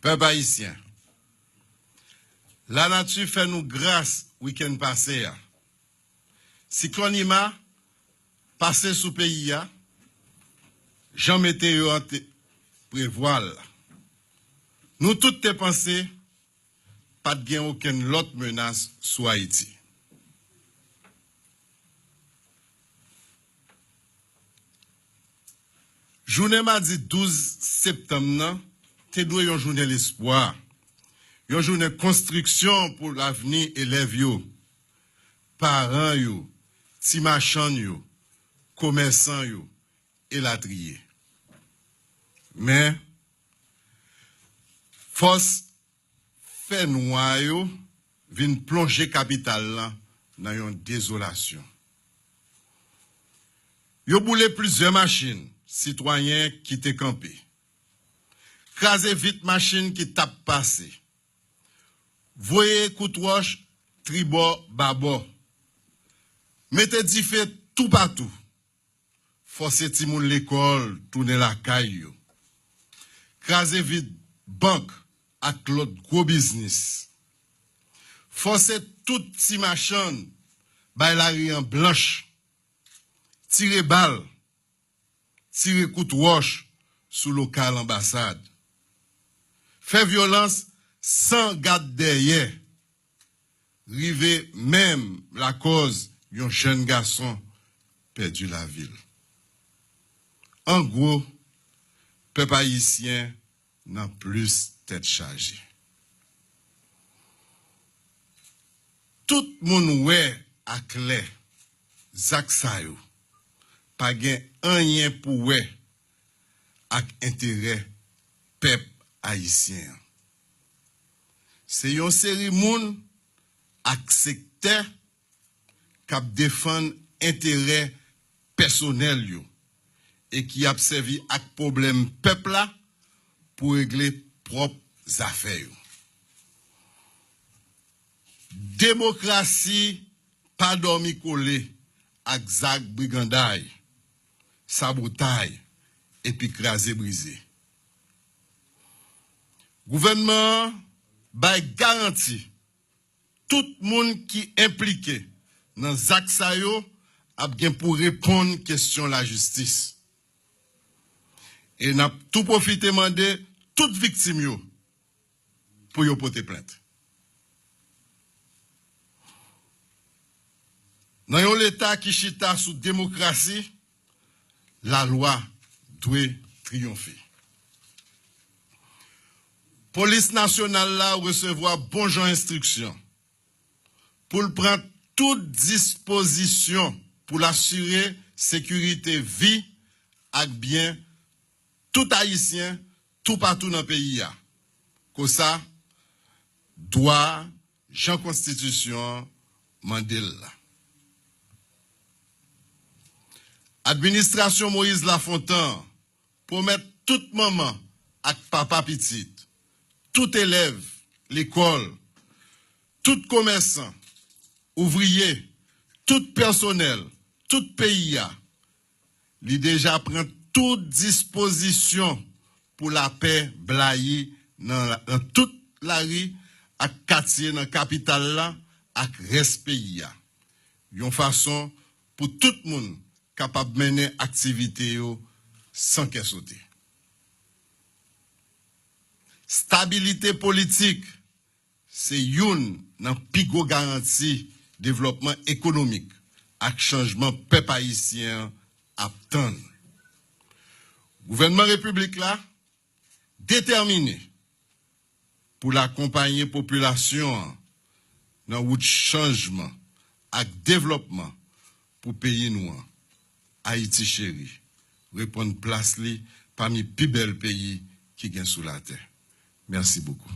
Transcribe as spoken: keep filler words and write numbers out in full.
Pèp ayisyen, lanati fè nou gras wikenn pase a. Siklòn Irma pase sou peyi a, jan meteo an te prevwa l la. Nou tout te panse pa t gen okenn lòt menas sou Ayiti. Jounen madi douz septanm nan te dwe yon jounen lespwa, yon jounen konstriksyon pou lavni elèv yo, paran yo, ti machann yo, komèsan yo, elatriye. Men, fòs fènwa yo vin plonje kapital la nan yon dezolasyon. Yo boule plizyè machin sitwayen ki te kanpe, kraze vit machin ki t ap pase, voye kout wòch tribò babò, mete dife toupatou, fòse timoun lekòl tounen lakay yo, kraze vit bank ak lòt gwo biznis, fòse tout ti machann bay lari an blanch, tire bal, tire kout wòch sou lokal anbasad, fè vyolans san gad dèyè, rive menm lakòz yon jèn gason pèdi lavi l. An gwo, pèp ayisyen nan plis tèt chaje. Tout moun wè aklè zak sa yo pa gen anyen pou wè ak enterè pèp ayisyen an. Se yon seri moun ak sektè k ap defann enterè pèsonèl yo e ki ap sèvi ak pwoblèm pèp la pou regle pwòp zafè yo. Demokrasi pa dòmi kole ak zak briganday, sabotay epi kraze brize. Gouvènman an bay garanti tout moun ki enplike nan zak sa yo ap gen pou reponn kesyon lajistis. E n ap tou pwofite mande tout viktim yo pou yo pote plent. Nan yon Leta ki chita sou demokrasi, lalwa dwe triyonfe. Polis nasyonal la resevwa bon jan enstriksyon pou l pran tout dispozisyon pou l asire sekirite vi ak byen tout Ayisyen toupatou nan peyi a. Konsa, dwa a, jan konstitisyon an mande l la. Administrasyon Moïse Lafontant pwomèt tout manman ak papa pitit, tout elèv lekòl, tout komèsan, ouvriye, tout pèsonèl, tout peyi a, li deja pran tout dispozisyon pou lapè blayi nan, nan tout lari ak katye nan kapital la ak rès peyi a, yon fason pou tout moun kapab mennen aktivite yo san kè sote. Stabilite politik se youn nan pi gwo garanti devlòpman ekonomik ak chanjman pèp ayisyen an ap tann. Gouvènman repiblik la detèmine pou l akonpaye popilasyon an nan wout chanjman ak devlòpman pou peyi nou an. Ayiti cheri, reprann plas li pami pi bèl peyi ki gen sou latè. Mèsi bokou.